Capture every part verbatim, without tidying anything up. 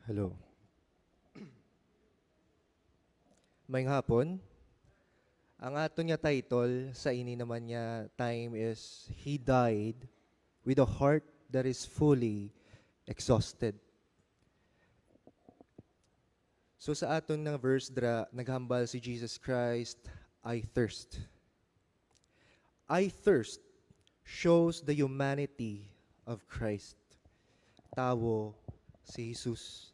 Hello. Maayong hapon. Ang aton nga title sa ini naman nga time is He Died with a Heart That Is Fully Exhausted. So, sa aton nga verse dra, naghambal si Jesus Christ, "I thirst." "I thirst" shows the humanity of Christ. Tawo si Jesus.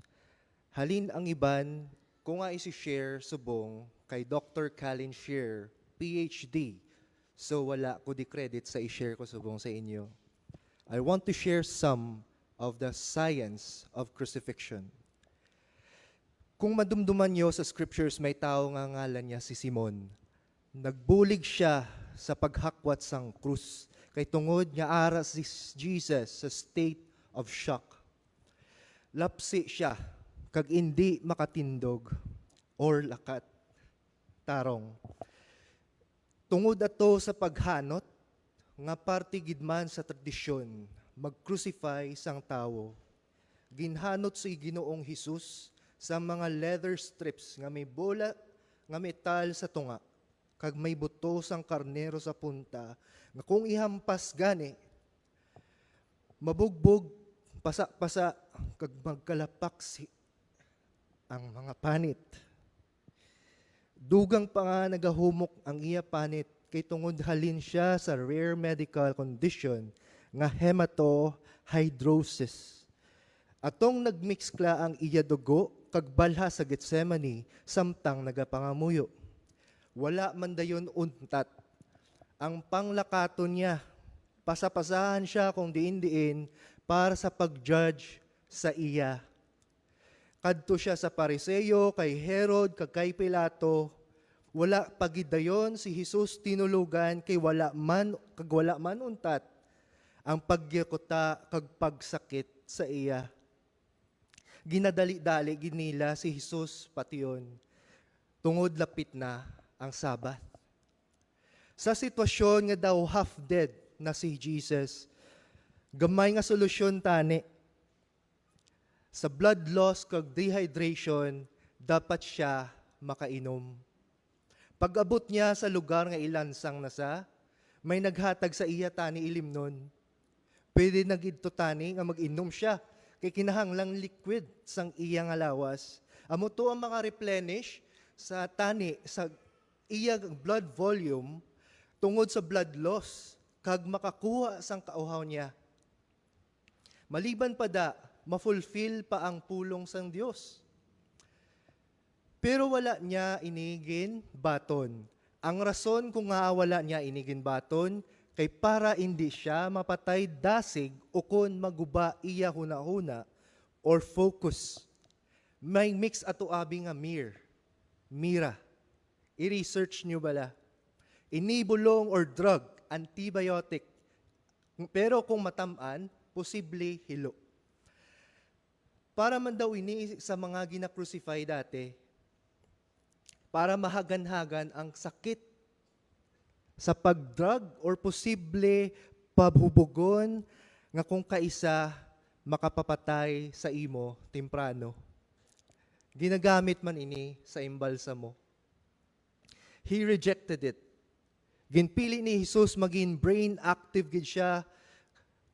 Halin ang iban, ko nga isi-share subong kay Doctor Calin Shear, P H D. So, wala ko di credit sa i-share ko subong sa inyo. I want to share some of the science of crucifixion. Kung madumduman nyo sa scriptures, may tawo nga ngalan niya si Simon. Nagbulig siya sa paghakwat sang krus, kay tungod nga ara si Jesus sa state of shock. Lapsi siya, kag indi makatindog or lakat. Tarong. Tungod ato sa paghanot, nga parte gid man sa tradisyon, mag-crucify sang tawo. Ginhanot si Ginoong Jesus sa mga leather strips nga may bola nga metal sa tunga, kag may buto sang karnero sa punta, nga kung ihampas gani, mabugbog, pasa-pasa, kag magkalapak si ang mga panit. Dugang pa nga nagahumok ang iya panit, kay tungod halin siya sa rare medical condition nga hematohydrosis. Atong nagmikskla ang iya dugo kag balha sa Getsemani samtang nagapangamuyo. Wala man dayon untat ang panglakaton niya. Pasapasahan siya kung diin-diin para sa pag-judge sa iya. Kadto siya sa Pariseo, kay Herod, kag kay Pilato. Wala pa gid dayon si Jesus tinulogan, kay wala man, kag wala man untat ang pagyukuta kag pagsakit sa iya. Ginadali-dali gid nila si Jesus pation, tungod lapit na ang Sabbath. Sa sitwasyon nga daw half dead na si Jesus, gamay nga solusyon tani. Sa blood loss kag dehydration, dapat siya makainom. Pag-abot niya sa lugar nga ilansang na sa, may naghatag sa iya tani ilimnon. Pwede na gid to tani nga mag-inom siya, kay kinahanglang liquid sang iya nga lawas. Amo to ang maka-replenish sa tani sa iya blood volume tungod sa blood loss, kag makakuha sang kauhaw niya. Maliban pa da, ma-fulfill pa ang pulong sang Dios. Pero wala niya ini ginbaton. Ang rason kung ngaa wala niya ini ginbaton kay para indi siya mapatay dasig ukon maguba iya hunahuna or focus. May mix ato abi nga mir-, mira. I-research nyo bala. Ini bulong or drug, antibiotic. Pero kung matam-an, posible hilo. Para man daw ini sa mga gina-crucify dati, para mahagan-hagan ang sakit sa pag-drug or posible pahubugon nga kung kaisa makapapatay sa imo temprano. Ginagamit man ini sa imbalsamo. He rejected it. Ginpili ni Jesus maging brain active gid siya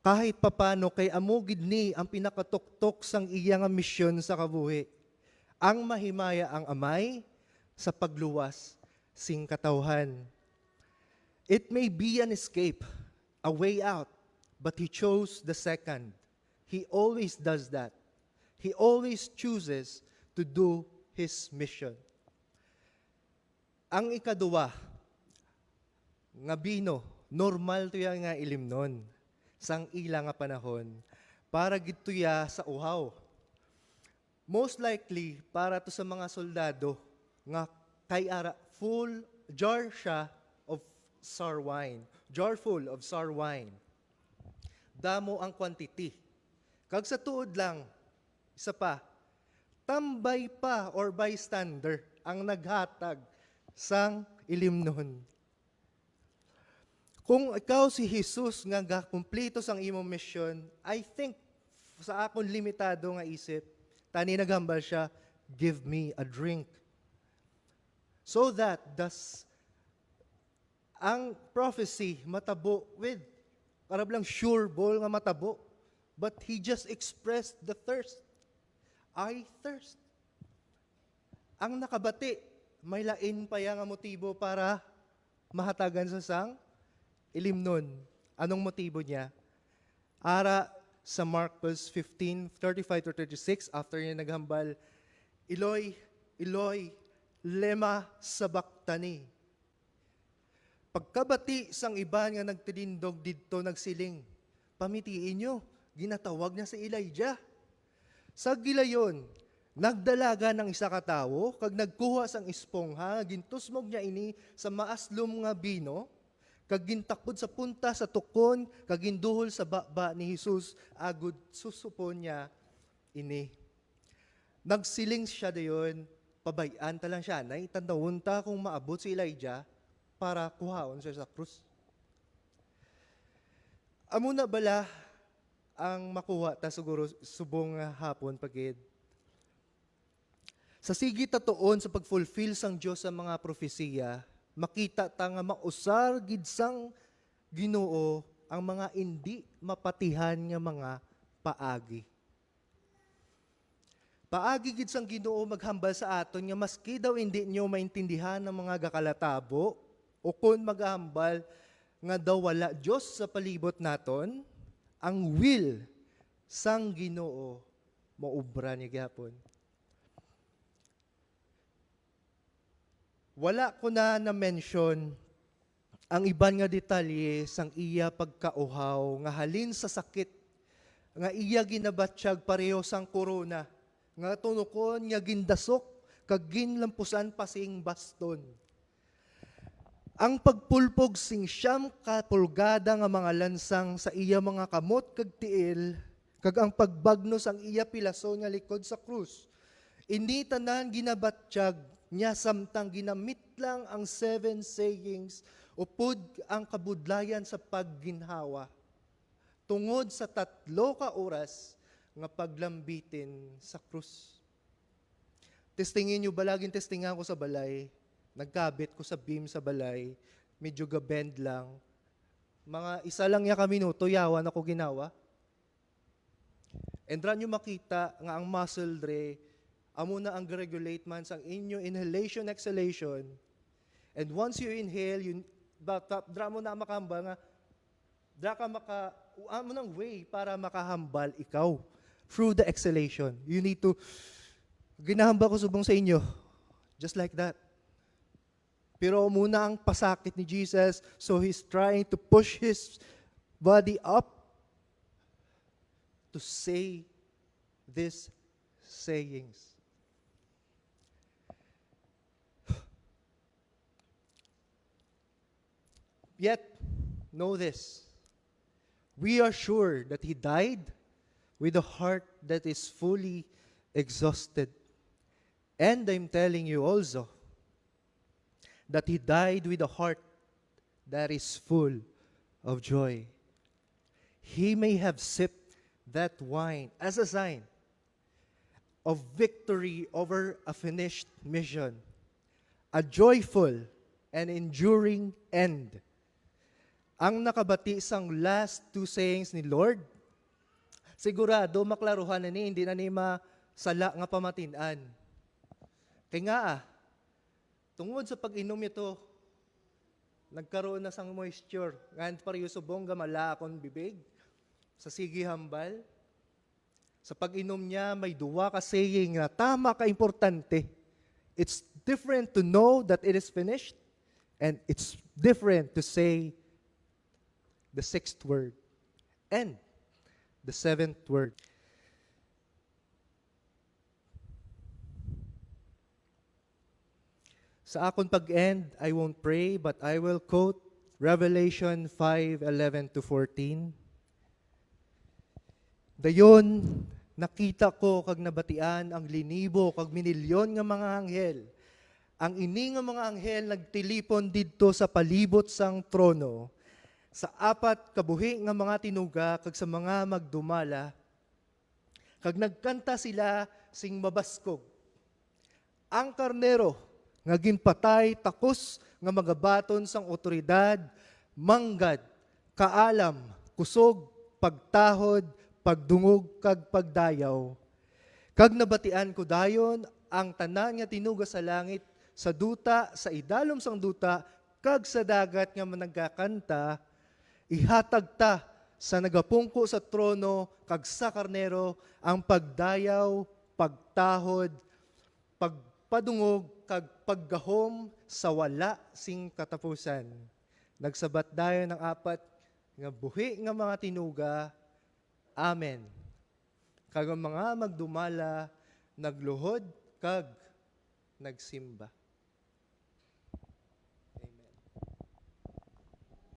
kahit papano, kay amo gid ni ang pinakatuktok sang iya nga misyon sa kabuhi, ang mahimaya ang Amay sa pagluwas sing katawhan. It may be an escape, a way out, but he chose the second. He always does that. He always chooses to do his mission. Ang ikaduha nga bino, normal to ya nga ilimnon sang ila nga panahon, para gid to ya sa uhaw. Most likely, para to sa mga soldado nga kay ara full jar siya of sour wine, jar full of sour wine. Damo ang quantity. Kag sa tuod lang, isa pa, tambay pa or bystander ang naghatag sang ilimnon. Kung ikaw si Jesus nga gakumplito sang imong misyon, I think, sa akon limitado nga isip, Tani naghambal siya, "Give me a drink." So that das ang prophecy matabo with, para lang sure ball nga matabo. But he just expressed the thirst. "I thirst." Ang nakabati, may lain pa ya nga motibo para mahatagan sa sang ilimnon. Anong motibo niya? Ara sa Marcos fifteen thirty-five to thirty-six, after niya naghambal, "Eloi, Eloi, lema sabachthani?" Pagkabati sang iban nga nagtilindog didto, nagsiling, "Pamitii niyo, ginatawag na si Elijah." Sa gilayon, nagdalagan ang isa ka tawo kag nagkuha sang espongha nga gintusmog niya ini sa maaslom nga bino, kag gintakod sa punta sa tukon kag ginduhol sa baba ni Jesus agod susupon niya ini. Nagsiling siya dayon, "Pabay-an ta lang siya, nay, tan-awon ta kung maabot si Elijah para kuhaon siya sa krus." Amo na bala ang makuha ta siguro subong nga hapon pa gid. Sa sige ta tuon sa pag-fulfill sang Dios sa mga propesiya, makita ta nga mausar gid sang Ginoo ang mga indi mapatihan nga mga paagi. Paagi gid sang Ginoo maghambal sa aton nga maski daw indi niyo maintindihan ang mga gakalatabo, ukon maghambal nga daw wala Dios sa palibot naton, ang will sang Ginoo maubra niya gihapon. Wala ko na na-mention ang iban nga detalye sang iya pagkauhaw nga halin sa sakit nga iya ginabatyag pareho sang korona nga tunokon nga gindasok kag ginlampusan pa sing baston. Ang pagpulpog sing siyam ka pulgada nga mga lansang sa iya mga kamot kag tiil, kag ang pagbagno sang iya pilason nga likod sa krus, ini tanan ginabatyag niya samtang ginamit lang ang seven sayings upod ang kabudlayan sa pagginhawa tungod sa tatlo ka oras nga paglambitin sa krus. Testingi niyo, balaging testingan ko sa balay. Nagkabit ko sa beam sa balay. Medyo ga-bend lang. Mga isa lang ya ka minuto, yawa na ko ginawa. And dira niyo makita nga ang muscle dre, amo na ang regulate man sang inyo inhalation, exhalation. And once you inhale, you, ba, ta, dira mo na makahambal nga, dira ka maka, amo nang way para makahambal ikaw through the exhalation. You need to, ginahambal ko subong sa inyo, just like that. Pero amo na ang pasakit ni Jesus, so he's trying to push his body up to say these sayings. Yet, know this. We are sure that he died with a heart that is fully exhausted. And I'm telling you also that he died with a heart that is full of joy. He may have sipped that wine as a sign of victory over a finished mission, a joyful and enduring end. Ang nakabati sang last two sayings ni Lord, sigurado maklaruhan na ni, hindi na ni masala nga pamatin-an. Kay nga, ah, tungod sa pag-inom ito, nagkaroon na sang moisture, ngan pareho subong gamala akon bibig sa sige hambal. Sa pag-inom niya, may duwa ka saying na tama ka importante. It's different to know that it is finished, and it's different to say the sixth word and the seventh word. Sa akon pag-end, I won't pray, but I will quote Revelation five eleven to fourteen. Dayon, nakita ko kag nabatian ang linibo kag minilyon nga mga anghel. Ang ini nga mga anghel nagtilipon didto sa palibot sang trono, sa apat ka buhi nga mga tinuga kag sa mga magdumala, Kag nagkanta sila sing mabaskog: "Ang karnero nga ginpatay takos nga magabaton sang awtoridad, manggad, kaalam, kusog, pagtahod, pagdungog, kag pagdayaw." Kag nabatian ko dayon ang tanan nga tinuga sa langit, sa duta, sa idalom sang duta, kag sa dagat nga nagakanta: "Ihatag ta sa nagapungko sa trono kag sa Karnero ang pagdayaw, pagtahod, pagpadungog, kag paggahom sa wala sing katapusan." Nagsabat dayon ang apat nga buhi nga mga tinuga: "Amen." Kag ang mga magdumala nagluhod kag nagsimba.